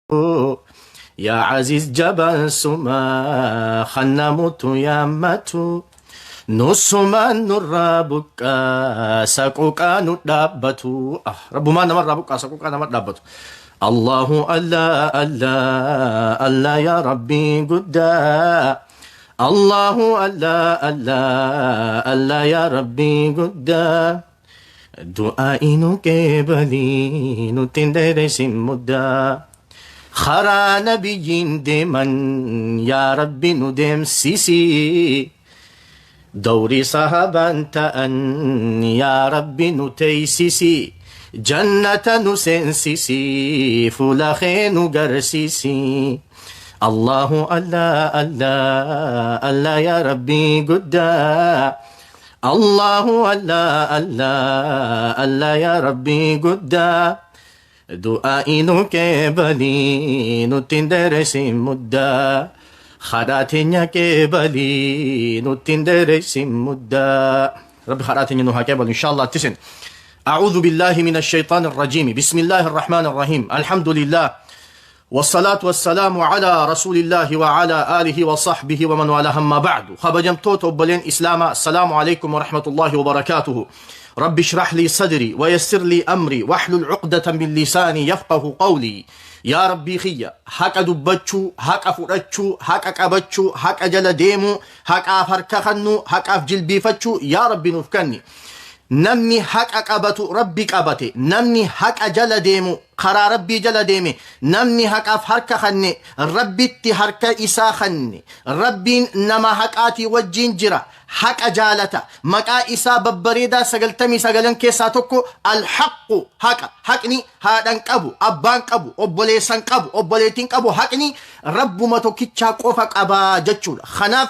Yaa Aziz jabaan suma kan namutu yaammatu. Nusumaan nurraa buqqaa saquuqaa nu dhaabbatu. Ah, Rabbumaan namarraa buqqaa saquuqaa nama dhaabbatu. Allahu Allah Allah Allah yaa Rabbii guddaa. Allahu Allah Allah Allah yaa Rabbii guddaa. Du'aa'i nu qeebalii nutti hin dheeressin muddaa. Karaa nabiyyiin deeman yaa Rabbi nu deemsisi. Dawri sahabaan ta'an yaa Rabbi nu teessisi. Jannata nu seensisi fuula kee nu garsiisi. Allahu Allah Allah Allah yaa Rabbi guddaa. Allahu Allah Allah Allah yaa Rabbi guddaa. Du'aa'i nu qeebalii nutti hin dheeressin muddaa. Kadhaa teenya qeebalii nutti hin dheeressin muddaa. Rabbi kadhaa teenya nu haa qeebalu inshallah tisin. أعوذ بالله من الشيطان الرجيم. بسم الله الرحمن الرحيم. الحمد لله والصلاة والسلام على رسول الله وعلى آله وصحبه ومن والاه. أما بعد، kabajamtoota obboleen إسلاما، السلام عليكم ورحمة الله وبركاته. رب اشرح لي صدري ويسر لي أمري واحلل عقدة من لساني يفقه قولي. Yaa Rabbii kiyya, haqa dubbachuu, haqa fudhachuu, haqa qabachuu, haqa jala deemuu, haqaaf harka kennuu, haqaaf jilbiifachuu yaa Rabbi nuuf kenni. Namni haqa qabatu Rabbi qabate, namni haqa jala deemu karaa Rabbii jala deeme, namni haqaaf harka kenne Rabbitti harka isaa kenne. Rabbiin nama haqaatii wajjiin jira, haqa jaalata. Maqaa isaa babbareedaa 99 keessaa tokko Alhaqqu, haqa. Haqni haadhan qabu, abbaan qabu, obboleessan qabu, obboleettiin qabu, haqni Rabbuma tokkichaa qofa qabaa jechuudha. Kanaaf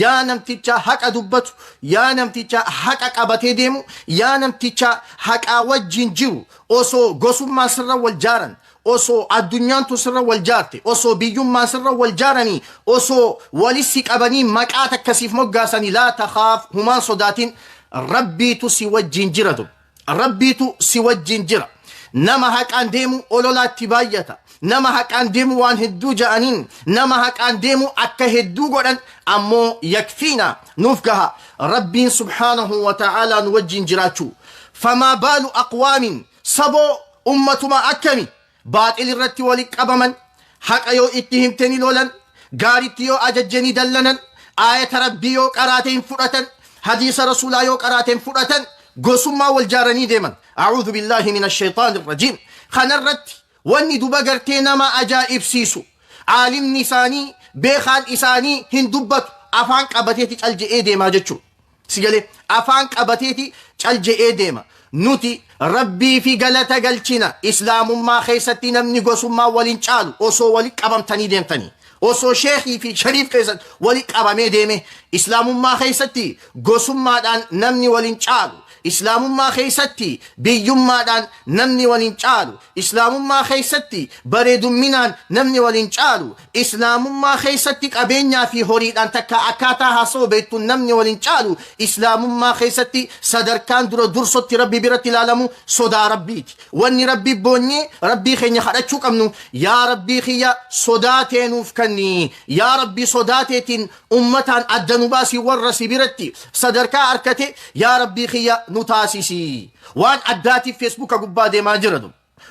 yaa namticha haqa dubbatu, yaa namticha haqa qabatee deemu, yaa namticha haqaa wajjin jiru, osoo gosummaa sirra wal jaaran, osoo addunyaantu sirra wal jaarte, osoo biyyummaan sirra wal jaaranii, osoo walissi qabanii maqaa takkasiif moggaasanii, laa takhaaf, humaan sodaatin, Rabbiitu si wajjin jira. Rabbiitu si wajjin jira. Nama haqaan deemu ololaatti baay'ata, nama haqaan deemu waan hedduu ja'aniin, nama haqaan deemu akka hedduu godhan, ammoo yakfiina, nuuf gaha Rabbiin subhaanahu wa ta'aalaa nu wajjin jiraachuu. Famaa baalu aqwaamin, saboo ummatuma akkami baaxil irratti wali qabaman, haqa yoo itti himte ni lolan, gaaritti yoo ajajje ni dallanan, aayata Rabbii yoo qaraate hin fudhatan, hadiisa Rasuulaa yoo qaraate hin fudhatan, gosummaa wal jaaranii deeman. Acuudhu billaahi min ashaytaan irrajiim. Kanarratti wanni duba gartee nama ajaa'ibsiisu, caalimni isaanii, beekaan isaanii hin dubbatu, afaan qabateeti cal je'ee deemaa jechuu si galee, afaan qabateeti cal je'ee deema. Nuti Rabbii fi galata galchina. Islaamummaa keessatti namni gosummaa waliin caalu. Osoo wali qabamtanii deemtanii, osoo sheekii fi shariif keessatti wali qabamee deeme, islaamummaa keessatti gosummaadhaan namni waliin caalu, islaamummaa keessatti biyyummaadhaan namni waliin caalu, islaamummaa keessatti bareedumminaan namni waliin caalu, islaamummaa keessatti qabeenyaa fi horiidhaan takka akkaataa haasoo beektuun namni waliin caalu. Islaamummaa keessatti sadarkaan dura dursotti Rabbi biratti ilaalamu sodaa Rabbiiti. Wanni Rabbi boonyee Rabbii keenya kadhachuu qabnu, yaa Rabbii kiyya, sodaa teenuuf kenni, yaa Rabbi, sodaa teetiin ummataan adda nu baasii, warra si biratti sadarkaa arkate yaa Rabbii kiyya nu taasisi. Waan addaatiif Feesbuuka gubbaa deemaa jira,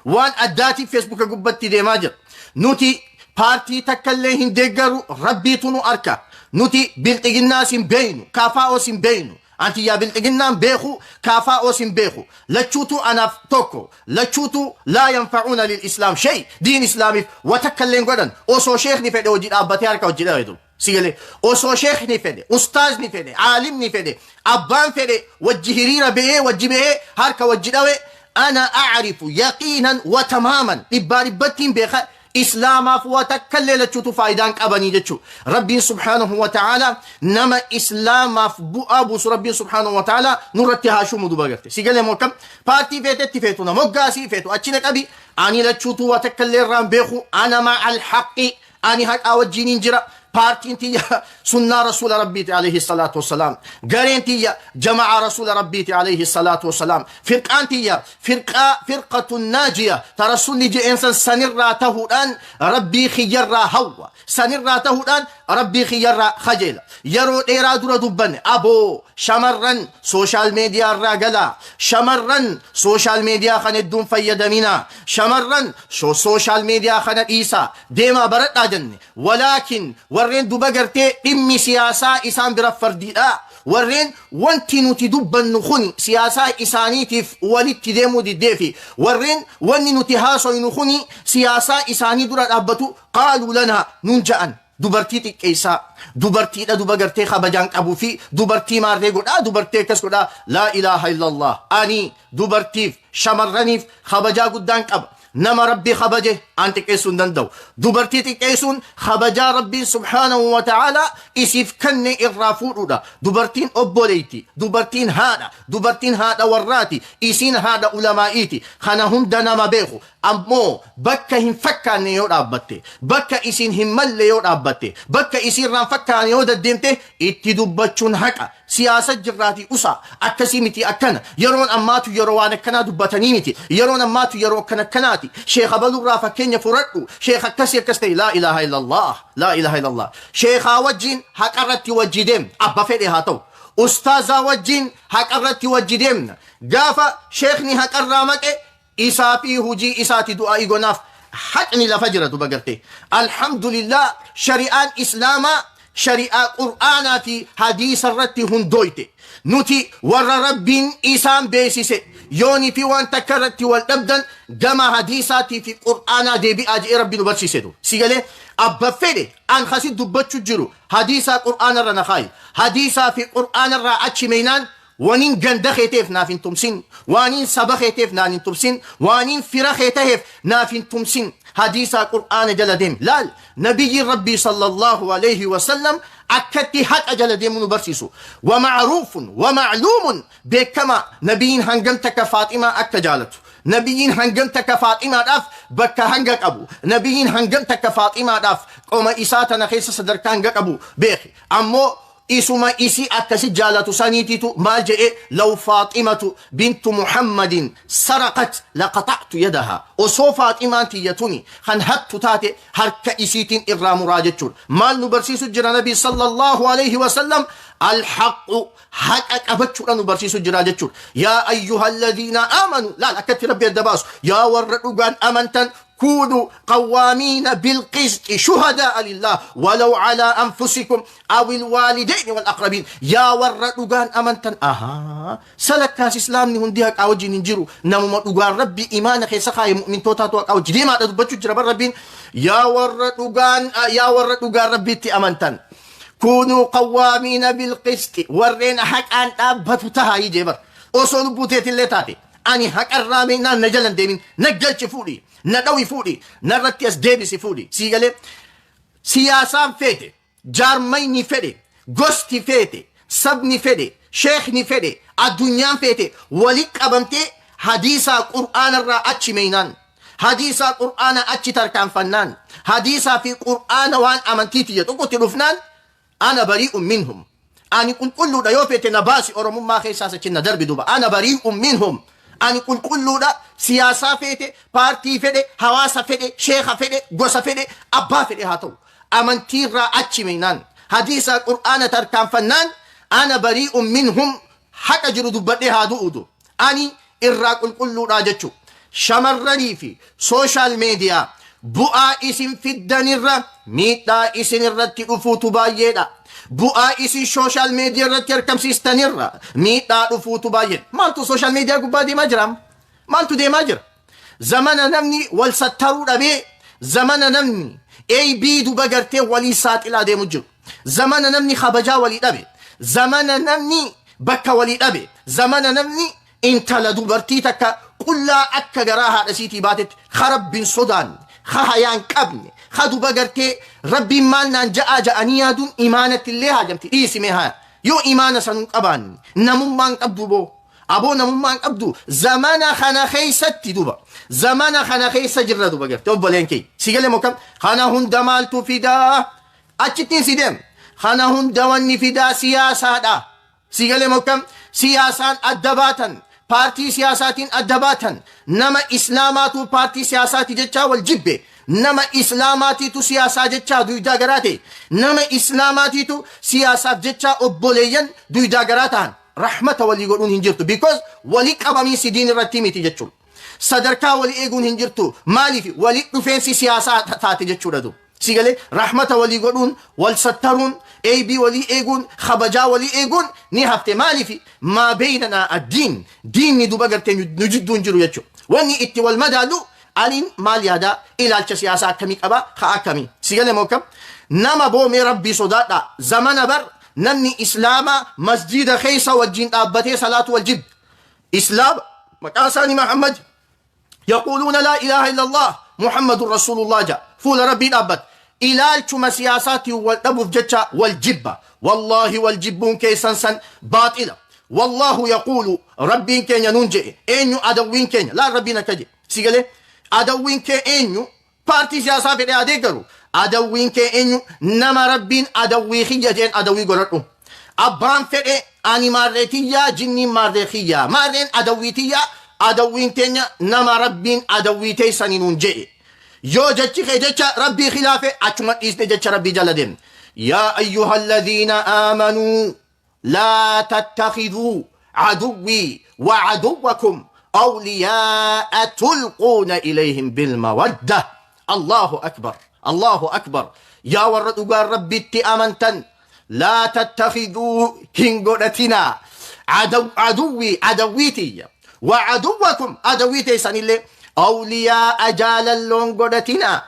waan addaatiif Feesbuuka gubbatti deemaa jira. Nuti paartii takkallee hin deeggaru, Rabbiitu nu arka. Nuti Bilxiginnaas hin beeynu, kaafaa'oos hin beeynu. Antiyyaa Bilxiginnaan beeku, kaafaa'oos hin beeku, lachuutu anaaf tokko, lachuutu laa yanfacuuna lil islaam shay, diin islaamiif wa takkallee hin godhan. Osoo sheekni fedhe hojii dhaabbatee harka hojii dhabeetu si galee, osoo sheekni fedhe, ustaazni fedhe, aalimni fedhe, abbaan fedhe wajji hiriira ba'ee, wajji ba'ee harka wajji dhawe, ana acrifu yaqiinan wa tamaaman, dhibbaa dhibbattiin beeka, islaamaaf waa takkallee lachuutu faayidaan qabanii jechuu. Rabbiin subhaanahu wa ta'aalaa nama islaamaaf bu'aa buusu Rabbiin subhaanahu wa ta'aalaa nurratti haa shuumu. Duba garte si galee moo akkam? Paartii feetetti feetu na moggaasii, feetu achi na qabi, ani lachuutu waa takkallee irraan beeku. Ana ma'a alhaqqi, ani haqaa wajjiniin jira. Paartiin tiyya sunnaa Rasuula Rabbiiti alayhi salaatu wassalaam. Gareen tiyya jama'aa Rasuula Rabbiiti alayhi salaatu wassalaam. Firqaan tiyya firqaa firqatun naajiya ta Rasuulli je'een san sanirraa tahuudhaan Rabbii kiyyarraa hawwa. Sanirraa tahuudhaan Rabbii kiyyarraa kajeela. Yeroo dheeraa dura dubbanne aboo shamarran sooshaal meediyaa irraa galaa. Shamarran sooshaal meediyaa kana hedduun fayyadaminaa. Shamarran sooshaal meediyaa kana dhiisaa. Deemaa baradhaa jenne. Walaakin warreen duba gartee dhimmi siyaasaa isaan bira fardiidha. Warreen wanti nuti dubbannu kuni siyaasaa isaaniitiif walitti deemuu diddeefi warreen wanni nuti haasoynu kuni siyaasaa isaanii dura dhaabbatu qaaluu lanaa nuun ja'an. Dubartii xiqqeessaa, dubartiidha duba gartee kabajaan qabuu fi dubartii maarree godhaa, dubartii akkas godhaa. Laa ilaaha illallah. Ani dubartiif, shamarraniif kabajaa guddaan qaba. Nama Rabbi kabaje an xiqqeessuu hin danda'u. Dubartii xiqqeessuun kabajaa Rabbiin subhaanahu wa ta'aalaa isiif kenne irraa fuudhuudha. Dubartiin obboleetti, dubartiin haadha, dubartiin haadha warraati, isiin haadha ulamaa'iiti. Kana hunda nama beeku. Ammoo bakka hin fakkaanne yoo dhaabbatte, bakka isiin hin malle yoo dhaabbatte, bakka isiirraa hin fakkaanne yoo deddeemte itti dubbachuun haqa. Siyaasa jirraatii usaa, akkasii miti akkana, yeroon ammaatu yeroo waan akkanaa dubbatanii miti, yeroon ammaatu yeroo akkana akkanaati, sheekh abalurraa fakkeenya furadhu, sheekh akkasii akkas ta'e, laa ilaaha illallah, laa ilaaha illallah. Sheekhaa wajjin haqarratti wajji deemna, abba fedhe haa ta'u. Ustaazaa wajjin haqarratti wajji deemna. Gaafa sheekhni haqarraa maqe isaa fi hujii isaati du'aa'ii gonaaf. Haqni lafa jira duba gartee. Alhamdulillah, shari'aan islaamaa shari'aa qur'aanaa fi hadiisa irratti hundooyte. Nuti warra Rabbiin isaan beeksise yoonii fi waan takka irratti wal dhabdan gama hadiisaatii fi qur'aanaa deebi'aa jedhee Rabbi nu barsiise du. Si galee abba fedhe an kasi dubbachuu jiru hadiisaa qur'aana irra na kaayi. Hadiisaa fi qur'aana irraa achi meynaan Waniin ganda kee ta'eef naaf hin tumsin, waaniin saba kee ta'eef naan hin tumsin, waaniin fira kee ta'eef naaf hin tumsin. Hadiisaa Qur'aana jala deemi. Laal, Nabiyyiin Rabbii sallallahu alayhi wa sallam akkatti haqa jala deemuu nu barsiisu. Wa ma'ruufun wa ma'luumun, beekamaa Nabiyyiin hangam takka Faaximaa akka jaalatu. Nabiyyiin hangam takka Faaximaadhaaf bakka hanga qabu. Nabiyyiin hangam takka Faaximaadhaaf qoma isaa tana keessa sadarkaa hanga qabu beeki. Ammoo isuma isii akkasi jaalatu saniititu maal jedhe? Law Faaximatu bintu Muhammadin saraqat laqaxa'tu yadaha. Osoo Faaximaan tiyya tuni kan hattu taate harka isiitiin irraa muraa jechuudha. Maal nu barsiisu jira Nabi sallallahu alayhi wasallam? Alhaqu, haqa qabachuudha nu barsiisu jira jechuudha. Yaa ayyuhalladhiina aamanu, laal akkatti Rabbi adda baasu, yaa warra dhugaan amantan, كونوا قوامين بالقسط شهداء لله ولو على أنفسكم أو الوالدين والأقربين. يا ور دغان أمنتن، أها سلكاس إسلامني هندي حقا وجين هنجرو نمو دغان ربي إيمان خيسا خاي مؤمن توتا تو حقا وجي ديما دبچو جرا ربين. يا ور دغان، يا ور دغان ربي تي أمنتن، كونوا قوامين بالقسط، ورين حق أن أبتو تها يجبر osoo lubbuu teetillee taate ani haqarraa meennaan na jalan deemin, na galchi fuudhi, na dhawi fuudhi, narratti as deebisi fuudhi. Sii galee? Siyaasaan feete, jaarmayni fedhe, gosti feete, sabni fedhe, sheekni fedhe, addunyaan feete wali qabamtee hadiisaa qur'aanarraa achi meeynaan, hadiisaa qur'aana achi tarkaanfannaan, hadiisaa fi qur'aana waan amantii tiyya tuqutti dhufnaan, ana bari'un minhum, ani qulqulluudha. Yoo feete na baasi Oromummaa keessaas achi na darbi duba. Ana bari'un minhum, ani qulqulluudha. Siyaasaa feete, paartii fedhe, hawaasa fedhe, sheeka fedhe, gosa fedhe, abbaa fedhe haa ta'u, amantiirraa achi meynaan, hadiisaa qur'aana tarkaanfannaan, ana bari'un minhum, haqa jiru dubbadhee haa du'uudu, ani irraa qulqulluudha jechuu. Shamarranii fi sooshaal meediyaa bu'aa isin fiddanirra miidhaa isin irratti dhufuutu baay'eedha. Bu'aa isin sooshaal meediyaa irratti argamsiistanirra miidhaa dhufuutu baay'eedha. Maaltu sooshaal meediyaa gubbaa deemaa jira? Maaltu deemaa jira? Zamana namni wal sattaruu dhabee, zamana namni eeybii duba gartee walii saaxilaa deemu jiru, zamana namni kabajaa walii dhabe, zamana namni bakka walii dhabe, zamana namni intala dubartii takka qullaa akka garaa haadha siitii baatetti ka Rabbiin sodaanne, ka hayaan qabne, ka duba gartee Rabbiin maal naan ja'aa ja'anii yaaduun imaanatti illee haajamti dhiisimee haa yoo imaana sanuu qabaanne namummaan qabdu boo aboo namummaan qabdu. Zamana kana keessatti duba, zamana kana keessa jirra duba gartee obboleen kee. Si galee moo kam? Kana hunda maaltu fidaa? Achittiin si deem. Kana hunda wanni fidaa siyaasaadha. Si galee mokkam siyaasaan adda baatan, paartii siyaasaatiin adda baatan, nama islaamaatu paartii siyaasaati jechaa wal jibbe, nama islaamaatiitu siyaasaa jechaa duydaa garaa ta'e, nama islaamaatiitu siyaasaaf jechaa obboleeyyan duydaa garaa ta'an, rahmata walii godhuun hin jirtu, because walii qabamiinsi diin irratti miti jechuudha. Sadarkaa walii eeguun hin jirtu. Maaliif? Walii dhufeensi siyaasaa taate jechuudha du. Si galee, rahmata walii godhuun, wal sattaruun, eebii walii eeguun, kabajaa walii eeguun ni hafte. Maaliif? Maa beeynanaa addiin, diinni duba gartee nu jidduu hin jiru jechuudha. Wanni itti wal madaalu aniin maal yaadaa, ilaalcha siyaasaa akkamii qabaa, haa akkamii. Si galee moo akkam? Nama boomee rabbii sodaadha. Zamana bar namni islaamaa masjiida keessa wajjin dhaabbatee salaatu wal jibbe. Islaama maqaan isaanii Muhammad, يقولون لا إله إلا الله محمد رسول الله جا fuula rabbii dhaabbat, ilaalchuma siyaasaati wal dhabuuf jecha wal jibba. Wallaahi, wal jibbuun keessan san baaxila. والله يقول, rabbiin keenya nuun jedhe, eenyu adawwiin keenya? Laal, rabbiin akka jedhe si galee, adawwiin kee eenyu? Paartii siyaasaa fedhe adeeggaru, adawwiin kee eenyu? Nama rabbiin adawwii kiyya jeen adawwii godhadhu. Abbaan fedhe ani maarree tiyyaa, jinniin maarree kiyyaa, maarreen adawwii tiyyaa. Adawwiin teenya nama rabbiin adawwii teessanii nuun jedhe. Yoo jechi kee jecha rabbii khilaafe, achuma dhiisne jecha rabbii jala deemne. يا أيها الذين آمنوا لا تتخذوا عدوي وعدوكم أولياء تلقون إليهم بالمودة. الله أكبر، الله أكبر. Yaa warra dhugaan rabbitti amantan, لا تتخذوا, hin godhatinaa, عدو عدوي, adawwii tiyya, وعدوكم, adawwii teessanillee, أولياء, jaalalloon godhatinaa.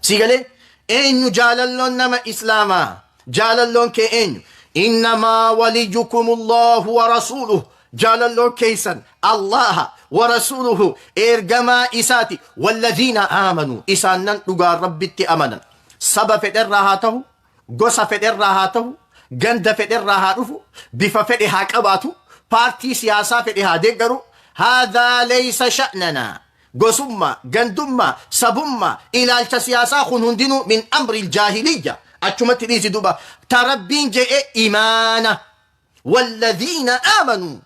Si galee, eenyu jaalalloon nama islaamaa? Jaalalloon kee eenyu? إنما وليكم الله ورسوله. Jaalalloon keeysan allaha ورسوله, ergamaa isaati, والذين آمنوا, isaanan dhugaan rabbitti amanan. Saba fedherraa haa ta'u, gosa fedherraa haa ta'u, ganda fedherraa haa dhufu, bifa fedhe haa qabaatu, paartii siyaasaa fedhe haa deeggaru, هذا ليس شأننا. Gosummaa, gandummaa, sabummaa, ilaalcha siyaasaa kun hundinuu من أمر الجاهلية. Achumatti dhiisi duba. Ta rabbiin je'e imaana. والذين آمنوا.